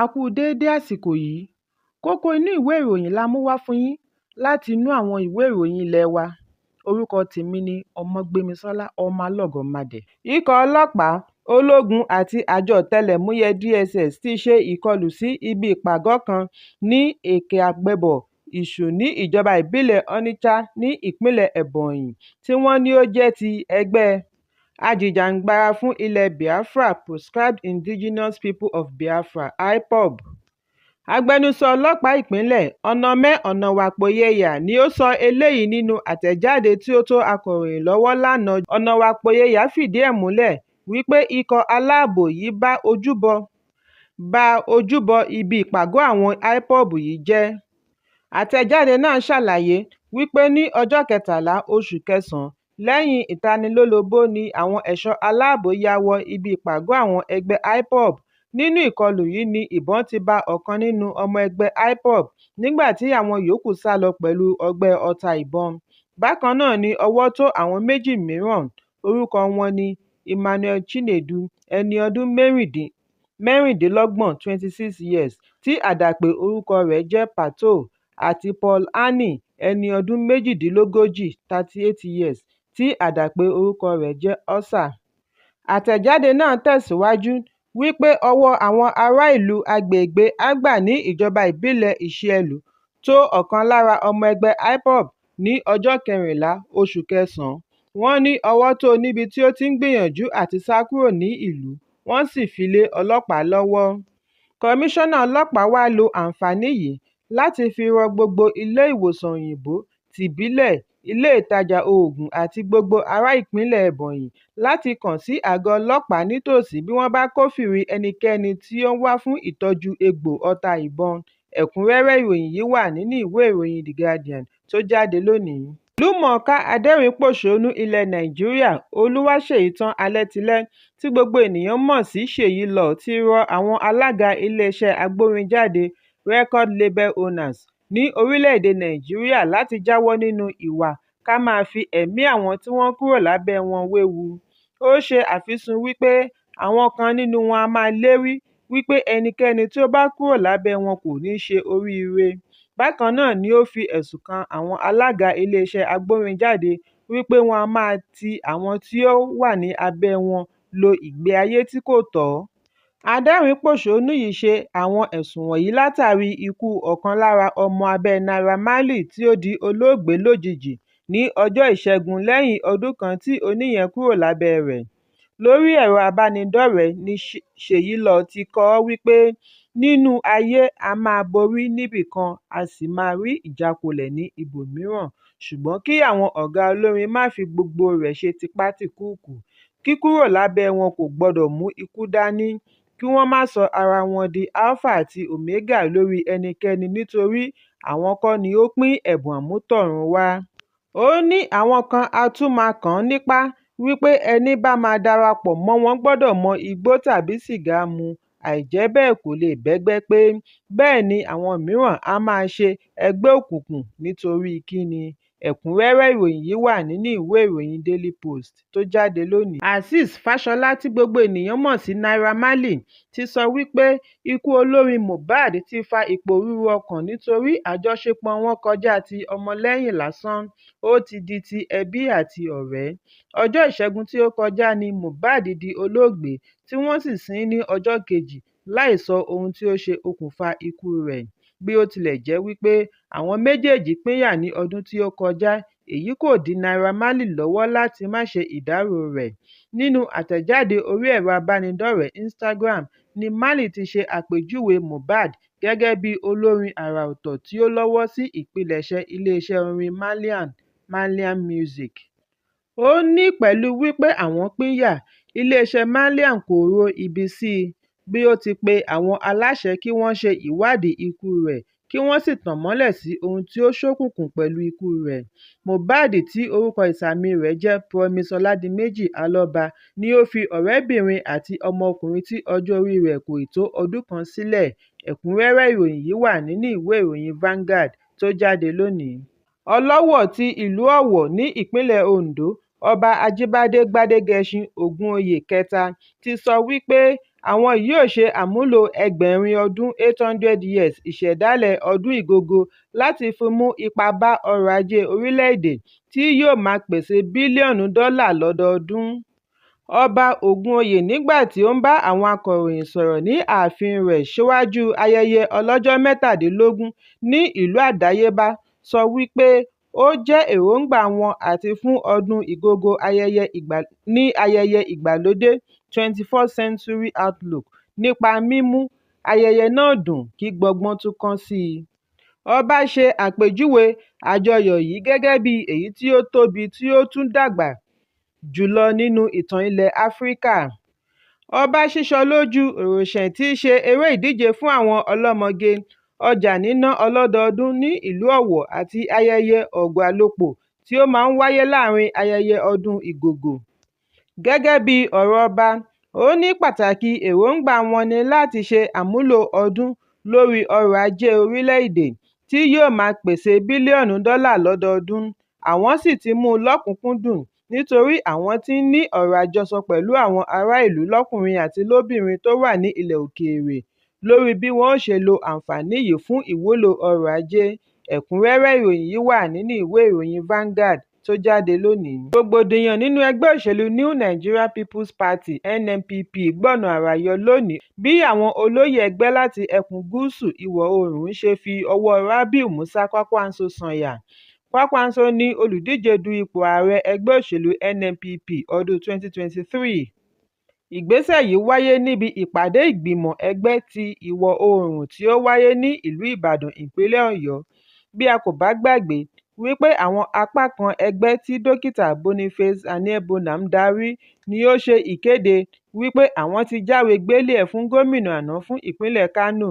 A kú déédé àsìkò yìí. Kókó inú ìwé ìròyìn la mú wá fún yín láti inú àwọn ìwé ìròyìn ilé wa. Orúkọ tèmi ni Ọmọgbémisọ́lá Ọmọlọ́gọ̀mádẹ. Ikọ̀ ọlọ́pàá, ológun àti àjọ ọ̀tẹlẹ̀múyẹ́ DSS ti ṣe ìkọlù sí ibi ìpàgọ́ kan ní Ekeagbebo Isu ní ìjọba ìbílẹ̀ Onitsha ní ìpínlẹ̀ Ebonyi tí wọ́n ní ó jẹ́ ti ẹgbẹ́ ajìjàǹgbara fún ilẹ̀ Biafra Proscribed Indigenous People of Biafra (IPOB). Agbẹnusọ ọlọ́pàá ìpínlẹ̀, Onome Onowakpoyeya ni ó sọ eléyìí nínú àtẹ̀jáde tí ó tó akọ̀ròyìn lọ́wọ́ lánàá. Onovwakpoyeya fìdí ẹ̀ múlẹ̀ wípé ikọ̀ aláàbò yìí ba ojúbọ ibi ìpàgọ́ àwọn IPOB yìí jẹ́. Àtẹ̀jáde náà ṣàlàyé wípé ní ọjọ́ 13 oṣù kẹsàn-án, lẹ́yìn ìtanilólobó ni àwọn ẹ̀ṣọ́ aláàbò ya wọ ibi ìpàgọ́ àwọn ẹgbẹ́ IPOB. Nínú ìkọlù yìí ni ìbọn ti bá ọ̀kan nínú ọmọ ẹgbẹ́ IPOB nígbà tí àwọn yòókù sá lọ pẹ̀lú ọgbẹ́ ọta ìbọn. Bákan náà ni ọwọ́ tó àwọn méjì mìíràn, orúkọ wọn ní Emmanuel Chinedu, ẹni ọdún 26 26 years, tí àdàpè orúkọ rẹ̀ jẹ́ Pato, àti Paul Ani, ẹni ọdún 38 38 years, tí àdàpè orúkọ rẹ̀ jẹ́ Osa. Àtẹ̀jáde náà tẹ̀síwájú wípé ọwọ́ àwọn ará ìlú agbègbè Abba ní ìjọba ìbílẹ̀ Ishielu tó ọ̀kan lára ọmọ ẹgbẹ́ IPOB ní ọjọ́ 14 oṣù kẹsàn-án. Wọ́n ní ọwọ́ tó o níbi tí ó ti ń gbìyànjú àti sá kúrò ní ìlú, wọ́n sì fi lé ọlọ́pàá lọ́wọ́. Kọmíṣánná ọlọ́pàá wá lo àǹfààní yìí láti fi rọ gbogbo ilé-ìwòsàn òyìnbó, tìbílẹ̀, ilé-ìtajà òògùn àti gbogbo ará ìpínlẹ̀ Ebonyi láti kàn sí àgọ́ ọlọ́pàá nítòsí bí wọ́n bá kófìrí ẹnikẹ́ni tí ó ń wá fún ìtọ́jú egbò ọta ìbọn. Ẹ̀kúnrẹ́rẹ́ ìròyìn yìí wà nínú ìwé ìròyìn The Guardian tó jáde lónìí. Ìlúmọ̀ọ́ká adẹ́rìnínpòṣónú ilẹ̀ Nàìjíríà Olúwaṣèyítán Alẹ́tilẹ̀ tí gbogbo ènìyàn mọ̀ sí Seyi Law ti rọ àwọn alága iléeṣẹ́ agbórinjáde (record label owners) ní orílẹ̀-èdè Nàìjíríà láti jáwọ́ nínú ìwà ká máa fi ẹ̀mí àwọn tí wọ́n kúrò lábẹ́ wọn wewu. Ó ṣe àfisùn wípé àwọn kan nínú wọn a máa lérí wípé ẹnikẹ́ni tí ó bá kúrò lábẹ́ wọn kò ní ṣe oríire. Bákan náà ni ó fi ẹ̀sùn kan àwọn alága iléeṣẹ́ agbórinjáde wípé wọ́n a máa ti àwọn tí ó wà ní abẹ́ wọn lo ìgbé ayé tí kò tọ́. Adẹ́rìnínpòṣónú yìí ṣe àwọn ẹ̀sùn wọ̀nyí látàrí ikú ọ̀kan lára ọmọ abẹ́ Naira Marley tí ó di olóògbé lójijì ní ọjọ́ Ìṣẹ́gun lẹ́yìn ọdún kan tí oníyẹn kúrò lábẹ́ẹ rẹ̀. Lórí ẹ̀rọ ìbánidọ́rẹ̀ẹ́ ní Seyi Law ti kọ ọ́ wípé nínú ayé a máa borí níbì kan a sì máa rí ìjákulẹ̀ ní ibòmíràn, ṣùgbọ́n kí àwọn ọ̀gá olórin má fi gbogbo rẹ̀ ṣe tipátìkúùkù, kíkúrò lábẹ́ wọn kò gbọdọ̀ mú ikú dání, kí wọ́n má sọ ara wọn di Alpha àti Omega lórí ẹnikẹ́ni nítorí àwọn kọ́ ni ó pín ẹ̀bùn àmútọ̀run wá. Ó ní àwọn kan á tún máa kàn án nípá wípé ẹní bá máa darapọ̀ mọ́ wọn gbọdọ̀ mọ igbó tàbí sìgá mu, àìjẹ́ bẹ́ẹ̀ kò lè bẹ́gbẹ́ pé, bẹ́ẹ̀ ni àwọn mìíràn á máa ṣe ẹgbẹ́ òkùnkùn nítorí kíni. Ẹ̀kúnrẹ́rẹ́ ìròyìn yìí wà nínú ìwé ìròyìn Daily Post tó jáde lónìí. Azeez Fáṣọlá tí gbogbo ènìyàn mọ̀ sí Naira Marley ti sọ wípé ikú olórin Mohbad ti fa ìpòrúru ọkàn nítorí àjọṣepọ̀ wọn kọjá ti ọmọlẹ́yìn lásán, ó ti di ti ẹbí àti ọ̀rẹ́. Ọjọ́ Ìṣẹ́gun tí ó kọjá ní Mohbad di olóògbé tí wọ́n sì sin ín ní ọjọ́ kejì láì sọ ohun tí ó ṣe okùnfà ikú rẹ̀. Bí ó tilẹ̀ jẹ́ wípé àwọn méjèèjì pínyà ní ọdún tí ó kọjá, èyí kò dí Naira Marley lọ́wọ́ láti má ṣe ìdáròo rẹ̀. Nínú àtẹ̀jáde orí ẹ̀rọ ìbánidọ́rẹ̀ẹ́ Instagram ní Marley ti ṣe àpèjúwe Mohbad gẹ́gẹ́ bí olórin àrà ọ̀tọ̀ tí ó lọ́wọ́ sí ìpilẹ̀ṣẹ̀ iléeṣẹ́ orin Marlian, Marlian Music. Ó ní pẹ̀lú wípé àwọn pínyà, iléeṣẹ́ Marlian kò ro ibi sí i, bí ó ti pe àwọn aláṣẹ kí wọ́n ṣe ìwádìí ikú rẹ̀ kí wọ́n sì tànmọ́lẹ̀ sí ohun tí ó ṣókùnkùn pẹ̀lú ikú rẹ̀. Mohbad tí orúkọ ìsàmì rẹ̀ jẹ́ Promise Ọládìméjì Alọ́ba ni ó fi ọ̀rẹ́bìnrin àti ọmọkùnrin tí ọjọ́ orí rẹ̀ kò ì tó ọdún kan sílẹ̀. Ẹ̀kúnrẹ́rẹ́ ìròyìn yìí wà nínú ìwé ìròyìn Vanguard tó jáde lónìí. Ọlọ́wọ̀ ti ìlú Ọ̀wọ̀ ní ìpínlẹ̀ Oǹdó, Ọba Ajíbádé Gbádégẹṣin Ògúnoyè kẹta ti sọ wípé Àwọn yóò ṣe àmúlò 800 ọdún (800 years) ìṣẹ̀dálẹ̀ Ọdún Igogo láti fi mú ipa bá ọrọ̀ ajé orílẹ̀ èdè tí yóò máa pèsèe bílíọ̀nù dọ́là lọ́dọọdún. Ọba Ògúnoyè nígbà tí ó ń bá àwọn akọ̀ròyìn sọ̀rọ̀ ní ààfin rẹ̀ síwájú ayẹyẹ ọlọ́jọ́ mẹ́tàdínlógún ní Ìlú Àdáyébá sọ wípé ó jẹ́ èròńgbà wọn àti fún Ọdún Igogo ní ayẹyẹ ìgbàlódé "21st century outlook" nípa mímú ayẹyẹ náà dùn kí gbọ́ngbọ́n tún kán sí i. Ọba ṣe àpèjúwe àjọyọ̀ yìí gẹ́gẹ́ bí èyí tí ó tóbi tí ó tún dàgbà jù lọ nínú ìtàn ilẹ̀ Áfíríkà. Ọba ṣíṣọ lójúu Ọ̀rọ̀ṣẹ̀ tí í ṣe eré ìdíje fún àwọn ọlọ́mọge, ọjà níná ọlọ́dọọdún ní ìlú Ọ̀wọ̀ àti ayẹyẹ Ògbàlópò tí ó máa ń wáyé láàárín ayẹyẹ ọdún Igogo. Gẹ́gẹ́ bí ọ̀rọ̀ Ọba, ó ní pàtàkì èròńgbà wọn ni láti ṣe àmúlò ọdún lórí ọrọ̀ ajé orílẹ̀ èdè tí yóò máa pèsèe bílíọ̀nù dọ́là lọ́dọọdún, àwọn sì ti mú un lọ́kùnkúndùn nítorí àwọn ti ń ní ọ̀rọ̀ àjọsọ pẹ̀lú àwọn ará ìlú lọ́kùnrin àti lóbìnrin tó wà ní ilẹ̀ òkèèrè lórí bí wọn ó ṣe lo àǹfààní yìí fún ìwúlò ọrọ̀ ajé. Ẹ̀kúnrẹ́rẹ́ ìròyìn yìí wà nínú ìwé ìròyìn Vanguard tó jáde lónìí. Rògbòdìyàn nínú ẹgbẹ́ òṣèlú New Nigerian People's Party (NNPP) gbọ̀nà àrà yọ lónìí bí àwọn olóyè ẹgbẹ́ láti ẹkùn Gúúsù Ìwọ̀-oòrùn ṣe fi ọwọ́ọ Rabiu Musa Kwankwaso sọ̀yà. Kwankwaso ni olùdíje du ipò ààrẹ ẹgbẹ́ òṣèlú NNPP ọdún 2023. Ìgbésẹ̀ yìí wáyé níbi ìpàdé ìgbìmọ̀ ẹgbẹ́ ti Ìwọ̀-oòrùn tí ó wáyé ní ìlú Ìbàdàn, ìpínlẹ̀ Ọ̀yọ́. Bí a kò bá gbàgbé wípé àwọn apá kan ẹgbẹ́ tí Dókítà Boniface Aniebonam darí ni ó ṣe ìkéde wípé àwọn ti jáwé gbélé ẹ̀ fún gómìnà àná fún ìpínlẹ̀ Kánò,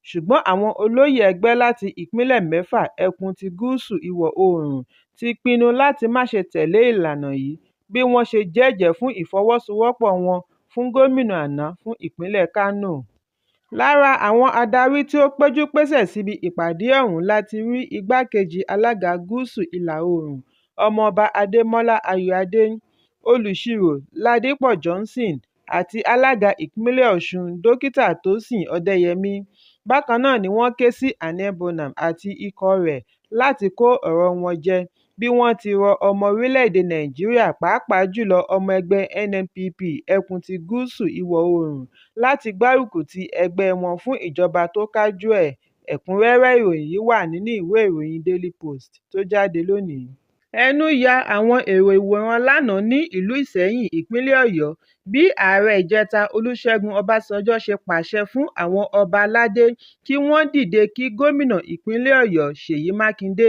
ṣùgbọ́n àwọn olóyè ẹgbẹ́ láti ìpínlẹ̀ mẹ́fà ẹkùn ti Gúúsù Ìwọ̀-oòrùn ti pinnu láti má ṣe tẹ̀lé ìlànà yìí bí wọ́n ṣe jẹ́jẹ̀ẹ́ fún ìfọwọ́sowọ́pọ̀ wọn fún gómìnà àná fún ìpínlẹ̀ Kánò. Lára àwọn adarí tí ó péjú-pésẹ̀ síbi ìpàdé ọ̀hún láti rí Igbá-kejì Alága Gúúsù Ìlà-oòrùn Ọmọọba Adémọ́lá Ayọ̀adé, Olùṣirò Ládípò Johnson àti Alága Ìpínlẹ̀ Ọ̀ṣun Dókítà Tósìn Ọdẹ́yẹmí. Bákan náà ni wọ́n ké sí Aniebonam àti ikọ̀ rẹ̀ láti kó ọ̀rọ̀ wọn jẹ bí wọ́n ti rọ ọmọ orílẹ̀ èdè Nàìjíríà pàápàá jùlọ ọmọ ẹgbẹ́ NNPP ẹkùn ti Gúúsù Ìwọ̀-oòrùn láti gbárùkù ti ẹgbẹ́ wọn fún ìjọba tó kájú ẹ̀. Ẹ̀kúnrẹ́rẹ́ ìròyìn yìí wà nínú ìwé ìròyìn Daily Post tó jáde lónìí. Ẹnu ya àwọn èrò ìwòran lánàá ní ìlú Ìsẹ́yìn, ìpínlẹ̀ Ọ̀yọ́ bí Ààrẹ ìjẹta Olúṣẹ́gun Ọbásanjọ́ ṣe pàṣẹ fún àwọn ọba aládé kí wọ́n dìde kí gómìnà ìpínlẹ̀ Ọ̀yọ́ Ṣèyí Mákindé.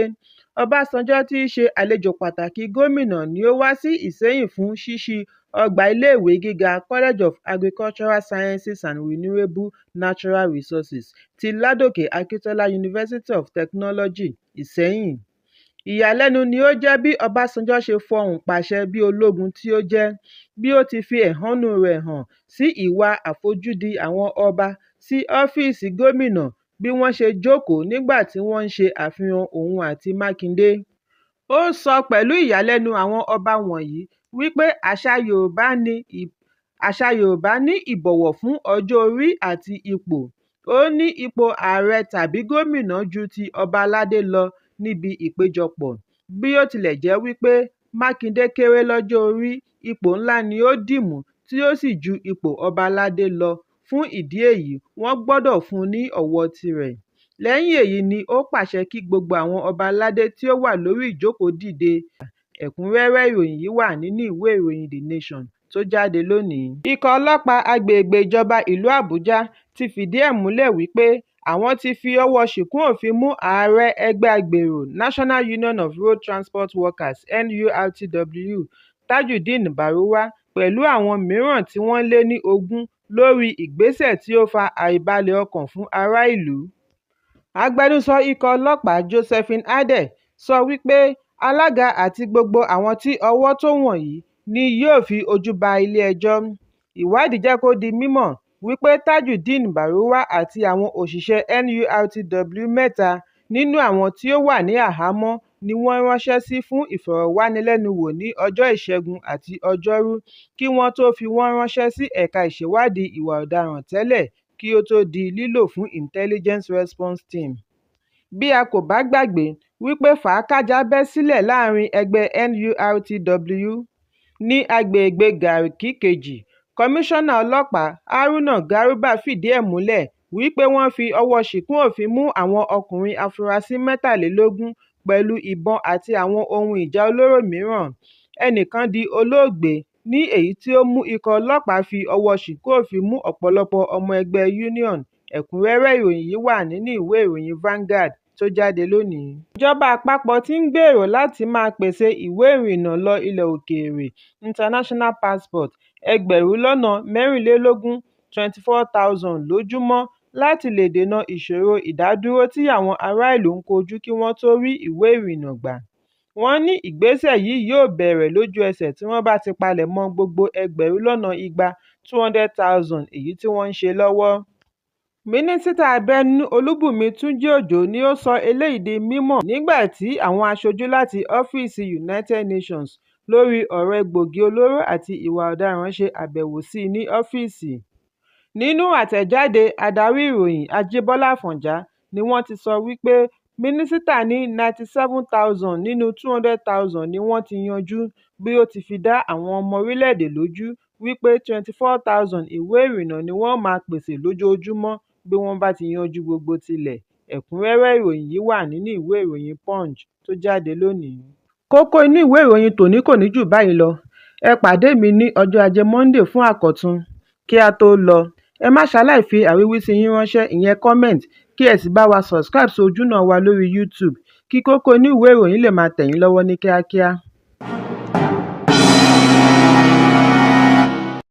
Ọbásanjọ́ tí í ṣe àlejò pàtàkì gómìnà ni ó wá sí Ìsẹ́yìn fún ṣíṣí ọgbà iléèwé gíga College of Agricultural Sciences and Renewable Natural Resources ti Ládòkè Akintola University of Technology, Ìsẹ́yìn. Ìyàlẹ́nu ni ó jẹ́ bí Ọbásanjọ́ ṣe fọhùn pàṣẹ bí ológun tí ó jẹ́, bí ó ti fi ẹ̀hónúu rẹ̀ hàn sí ìwà àfojúdi àwọn ọba sí ọ́fíìsì gómìnà bí wọ́n ṣe jókòó nígbà tí wọ́n ń ṣe àfihàn òun àti Mákindé. Ó sọ pẹ̀lú ìyàlẹ́nu àwọn ọba wọ̀nyí wípé àṣà Yorùbá ní ìbọ̀wọ̀ fún ọjọ́ orí àti ipò. Ó ní ipò ààrẹ tàbí gómìnà ju ti ọba aládé lọ níbi ìpéjọpọ̀. Bí ó tilẹ̀ jẹ́ wípé Mákindé kéré lọ́jọ́ orí, ipò ńlá ni ó dìmú tí ó sì ju ipò ọba aládé lọ fún ìdí èyí wọ́n gbọdọ̀ fún un ní ọ̀wọ̀ọ tirẹ̀. Lẹ́yìn èyí ni ó pàṣẹ kí gbogbo àwọn ọba aládé tí ó wà lórí ìjókòó dìde. Ẹ̀kúnrẹ́rẹ́ ìròyìn yìí wà nínú ìwé ìròyìn The Nation tó jáde lónìí. Ikọ̀ ọlọ́pàá agbègbè ìjọba ìlú Àbújá ti fìdí ẹ̀ múlẹ̀ wípé àwọn ti fi ọwọ́ ṣìkún òfin mú ààrẹ ẹgbẹ́ agbèrò National Union of Road Transport Workers (NURTW) Tajudeen Baruwa pẹ̀lú àwọn mìíràn tí wọ́n lé ní 20 lórí ìgbésẹ̀ tí ó fa àìbalẹ̀ ọkàn fún ará ìlú. Agbẹnusọ ikọ̀ ọlọ́pàá Josephine Adeh sọ wípé alága àti gbogbo àwọn tí ọwọ́ tó wọ̀nyí ni yóò fi ojú ba ilé-ẹjọ́. Ìwádìí jẹ́ kó di mímọ̀ wípé Tajudeen Baruwa àti àwọn òṣìṣẹ́ NURTW mẹ́ta nínú àwọn tí ó wà ní àhámọ́ ni wọ́n ránṣẹ́ sí fún ìfọ̀rọ̀wánilẹ́nuwò ní ọjọ́ Ìṣẹ́gun àti Ọjọ́rú kí wọ́n tó fi wọ́n ránṣẹ́ sí Ẹ̀ka Ìṣèwádìí Ìwà Ọ̀daràn Tẹ́lẹ̀ kí ó tó di lílò fún Intelligence Response Team. Bí a kò bá gbàgbé wípé fàákàjà bẹ́ sílẹ̀ láàárín ẹgbẹ́ NURTW ní agbègbèe Garki kejì, Kọmíṣánná Ọlọ́pàá Haruna Garba fìdí ẹ̀ múlẹ̀ wípé wọ́n fi ọwọ́ọ ṣìkún òfin mú àwọn ọkùnrin afurasí 23 pẹ̀lú ìbọn àti àwọn ohun ìjà olóró mìíràn, ẹnìkan di olóògbé ní èyí tí ó mú ikọ̀ ọlọ́pàá fi ọwọ́ọ ṣìkún òfin mú ọ̀pọ̀lọpọ̀ ọmọ ẹgbẹ́ union. Ẹ̀kúnrẹ́rẹ́ ìròyìn yìí wà nínú ìwé ìròyìn Vanguard tó jáde lónìí. Ìjọba àpapọ̀ ti ń gbèrò láti máa pèsè ìwé ìrìnnà lọ ilẹ̀ òkèèrè (international passport) 24,000 (24,000) lójúmọ́ láti lè dènà ìṣòro ìdádúró tí àwọn ará ìlú ń kojú kí wọ́n tó rí ìwé ìrìnnà gbà. Wọ́n ní ìgbésẹ̀ yìí yóò bẹ̀rẹ̀ lójú ẹsẹ̀ tí wọ́n bá ti palẹ̀mọ́ọ gbogbo 200,000 (200,000) èyí tí wọ́n ń ṣe lọ́wọ́. Mínísítà abẹ́nú Olúbùnmi Túnjí Òjó ní ó sọ eléyìí di mímọ̀ nígbà tí àwọn aṣojú láti ọ́fíìsì United Nations lórí ọ̀rọ̀ Egbòogi Olóró àti Ìwà Ọ̀daràn ṣe àbẹ̀wò sí i ní ọ́fíìsì. Nínú àtẹ̀jáde Adarí ìròyìn Ajíbọ́lá Àfọ̀njá ni wọ́n ti sọ wípé Mínísítà ní 97,000 nínú 200,000 ni wọ́n ti yanjú bí ó ti fi dá àwọn ọmọ orílẹ̀-èdè lójú wípé 24,000 ìwé ìrìnnà ni wọ́n máa pèsè lójoojúmọ́ bí wọ́n bá ti yanjú gbogbo tilẹ̀. Ẹ̀kúnrẹ́rẹ́ ìròyìn yìí wà nínú ìwé ìròyìn Punch tó jáde lónìí. Kókó inú ìwé ìròyìn tòní kò ní jù báyìí lọ. Ẹ pàdé mi ní ọjọ́ Ajé Monday fún àkọ́tún. Kí á tó lọ, ẹ má ṣaláì fi àríwísí yín ránṣẹ́ ìyẹn comment kí ẹ sì bá wa subscribe sí ojúnà wa lórí YouTube kí kókó inú ìwé ìròyìn lè máa tẹ̀ yín lọ́wọ́ ní kíákíá.